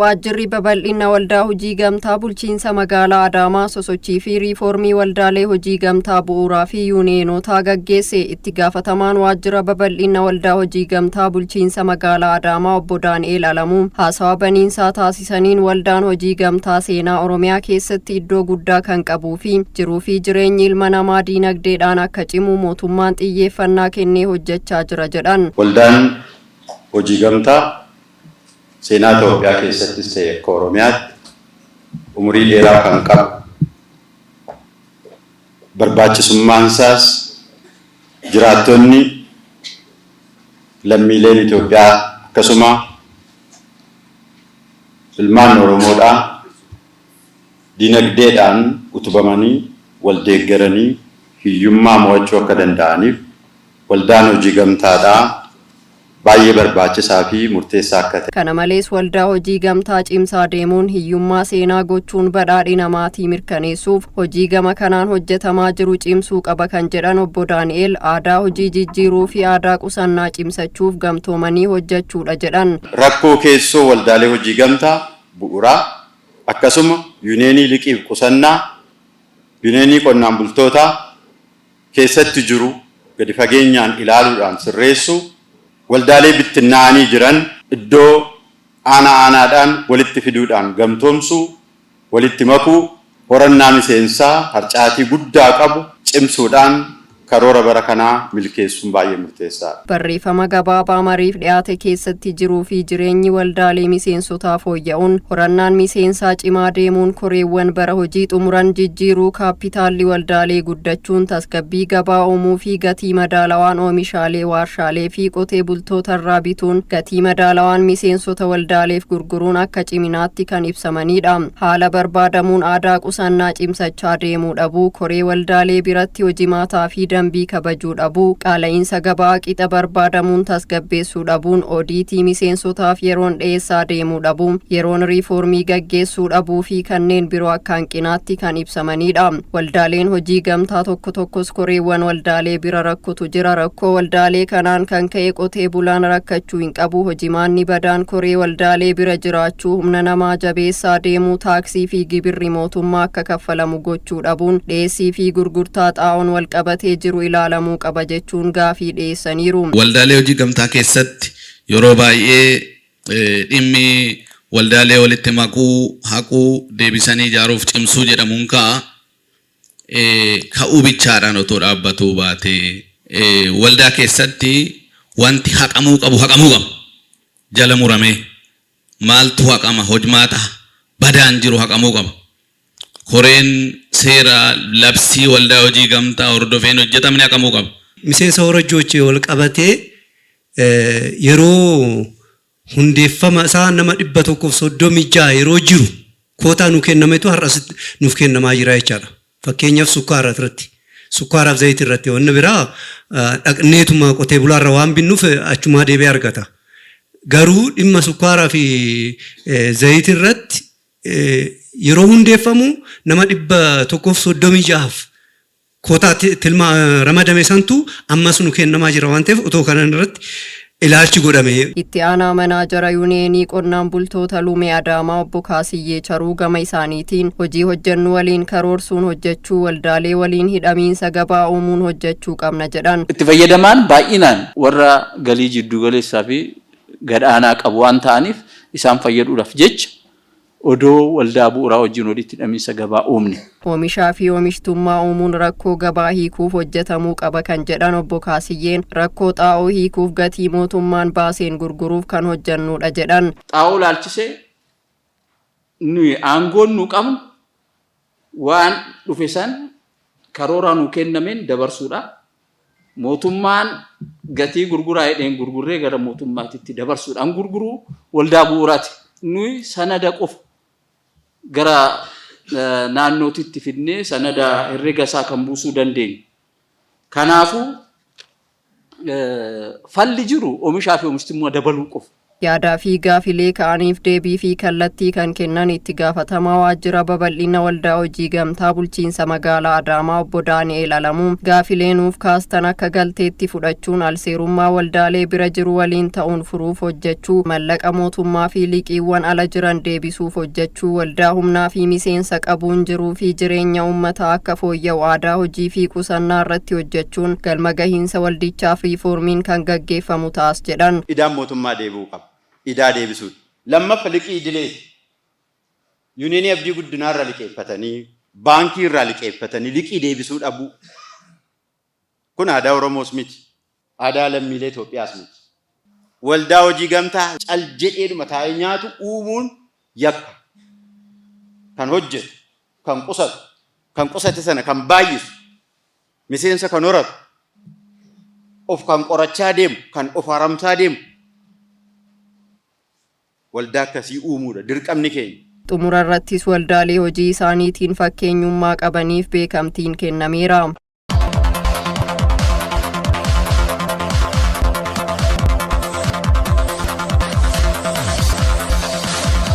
Waajjirri babal'ina waldaa hojii gamtaa bulchiinsa magaalaa Adaamaa sosochii fi riifoormii waldaalee hojii gamtaa bu'uuraa fi yuuniyeenotaa gaggeesse. Itti gaafatamaan waajjira babal'ina waldaa hojii gamtaa bulchiinsa magaalaa Adaamaa obbo Daani'eel Alamuu haasawaa baniinsaa taasisaniin, waldaan hojii gamtaa seenaa Oromiyaa keessatti iddoo guddaa kan qabuu fi jiruu fi jireenyi ilma namaa diinagdeedhaan akka cimu mootummaan xiyyeeffannaa kennee hojjechaa jira jedhan. Waldaan hojii gamtaa seenaa Itoophiyaa keessattis ta'e akka Oromiyaatti umurii dheeraa kan qabu, barbaachisummaan isaas jiraattonni lammiileen Itoophiyaa akkasuma ilmaan Oromoodhaa dinagdeedhaan utubamanii wal deeggaranii hiyyummaa mo'achuu akka danda'aniif waldaan hojii gamtaadhaa baay'ee barbaachisaa fi murteessaa akka ta'e. Kana malees, waldaa hojii gamtaa cimsaa deemuun hiyyummaa seenaa gochuun badhaadhina maatii mirkaneessuuf hojii gama kanaan hojjetamaa jiru cimsuu qaba kan jedhan obbo Daani'el, aadaa hojii jijjiiruu fi aadaa qusannaa cimsachuuf gamtoomanii hojjechuudha jedhan. Rakkoo keessoo waldaalee hojii gamtaa bu'uuraa akkasuma yuuniyeenii liqiif qusannaa, yuuniyeenii qonnaan bultootaa keessatti jiru gadi fageenyaan ilaaluudhaan sirreessuu, waldaalee bittinnaa'anii jiran iddoo aanaa aanaadhaan walitti fiduudhaan gamtoomsuu, walitti makuu, horannaa miseensaa harcaatii guddaa qabu cimsuudhaan karoora bara kanaa milkeessuun baay'ee murteessaadha. Barreeffama gabaabaa mariif dhiyaate keessatti, jiruu fi jireenyi waldaalee miseensotaa fooyya'uun, horannaan miseensaa cimaa deemuun, koreewwan bara hojii xumuran jijjiiruu, kaappitaalli waldaalee guddachuun, tasgabbii gabaa uumuu fi gatii madaalawaan oomishaalee waarshaalee fi qotee bultoota irraa bituun gatii madaalawaan miseensota waldaaleef gurguruun akka ciminaatti kan ibsamanidha. Haala barbaadamuun aadaa qusannaa cimsachaa deemuu dhabuu, koree waldaalee biratti hojimaataa fi dambii kabajuu dhabuu, qaala'iinsa gabaa qixa barbaadamuun tasgabbeessuu dhabuun, oodiitii miseensotaaf yeroon dhiyeessaa deemuu dhabuu, yeroon riifoormii gaggeessuu dhabuu fi kanneen biroo akka hanqinaatti kan ibsamanidha. Waldaaleen hojii gamtaa tokko tokkos koreewwan waldaalee bira rakkotu jira. Rakkoo waldaalee kanaan kan ka'e qotee bulaan rakkachuu hin qabu. Hojimaanni badaan koree waldaalee bira jiraachuu, humna namaa jabeessaa deemuu, taaksii fi gibirri mootummaa akka kaffalamu gochuu dhabuun, dhiyeessii fi gurgurtaa xaa'oon walqabatee jiru ilaalamuu qaba jechuun gaafii dhiyeessaniiru. Waldaalee hojii gamtaa keessatti yeroo baay'ee dhimmi waldaalee walitti makuu, haquu, deebisanii ijaaruuf cimsuu jedhamuun ka'a. Ka'uu bichaadhaan otoo dhaabbatuu baatee, waldaa keessatti wanti haqamuu qabu haqamuu qaba. Jala muramee maaltu haqama? Hojmaata badaan jiru haqamuu qaba. Koreen seera labsii waldaa hojii gamtaa hordofeen hojjetamne haqamuu qaba. Miseensa horachuu wal qabatee, yeroo hundeeffama isaa nama 136 yeroo jiru kootaa nu kennametu har'as nuuf kennamaa jira jechaadha. Fakkeenyaaf, sukkaara irratti. Sukkaaraaf zayitii irratti, wanni biraa dhaqneetuma qotee bulaarra waan binnuuf achumaa deebi'ee argata. Garuu dhimma sukkaaraa fi zayitii irratti yeroo hundeeffamu nama 136f kootaa tilma ramadame santu ammas nu kennamaa jira waan ta'eef, otoo kanan irratti ilaalchi godhame. Itti aanaa manaajara yuuniyeenii qonnaan bultoota Lumee Adaamaa obbo Kaasiyyee Charuu gama isaaniitiin, hojii hojjennu waliin karoorsuun hojjechuu, waldaalee waliin hidhamiinsa gabaa uumuun hojjechuu qabna jedhan. Itti fayyadamaan baay'inaan warra galii jiddu galeessaa fi gad-aanaa qabu waan ta'aniif, isaan fayyaduudhaaf jecha odoo waldaa bu'uuraa wajjin walitti hidhamiinsa gabaa uumne. Oomishaa fi oomishtummaa uumuun rakkoo gabaa hiikuuf hojjetamuu qaba kan jedhan obbo Kaasiyyeen, rakkoo xaa'oo hiikuuf gatii mootummaan baaseen gurguruuf kan hojjannudha jedhan. Xaa'oo laalchisee nuyi aangoon nu qabnu waan dhufe san karooraa nu kennameen dabarsuudha. Mootummaan gatii gurguraa jedheen gurgurree gara mootummaatitti dabarsuudhaan gurguruu waldaa bu'uuraati. Nuyi sanada qofa gara naannootitti fidnee sanada herrega isaa kan buusuu dandeenyu. Kanaafuu, falli jiru oomishaa fi oomishtummaa dabaluu qofa. Yaadaa fi gaafilee ka'aniif deebii fi kallattii kan kennan itti gaafatamaa waajjira babal'ina waldaa hojii gamtaa bulchiinsa magaalaa Adaamaa obbo Daani'el Alamuu, gaafilee nuuf kaastan akka galteetti fudhachuun alseerummaa waldaalee bira jiru waliin ta'uun furuuf hojjechuu, mallaqa mootummaa fi liqiiwwan ala jiran deebisuuf hojjechuu, waldaa humnaa fi miseensa qabuun jiruu fi jireenya uummataa akka fooyya'u aadaa hojii fi qusannaa irratti hojjechuun galma gahiinsa waldichaaf riifoormiin kan gaggeeffamu ta'as jedhan. Idaan mootummaa deebi'uu qaba. Idaa deebisuudha. Lammaffa, liqii idileeti. Yuuniyeenii Abdii Guddinaa irraa liqeeffatanii, baankii irraa liqeeffatanii liqii deebisuu dhabuu. Kun aadaa Oromoos miti. Aadaa lammiilee Itoophiyaas miti. Waldaa hojii gamtaa cal jedheedhuma taa'ee nyaatu uumuun yakka. Kan hojjetu, kan qusatu, kan qusate sana kan baay'isu, miseensa kan horatu, of kan qorachaa deemu, kan of haramsaa deemu, waldaa akkasii uumuudha dirqamni keenya. Xumura irrattis waldaalee hojii isaaniitiin fakkeenyummaa qabaniif beekamtiin kennameera.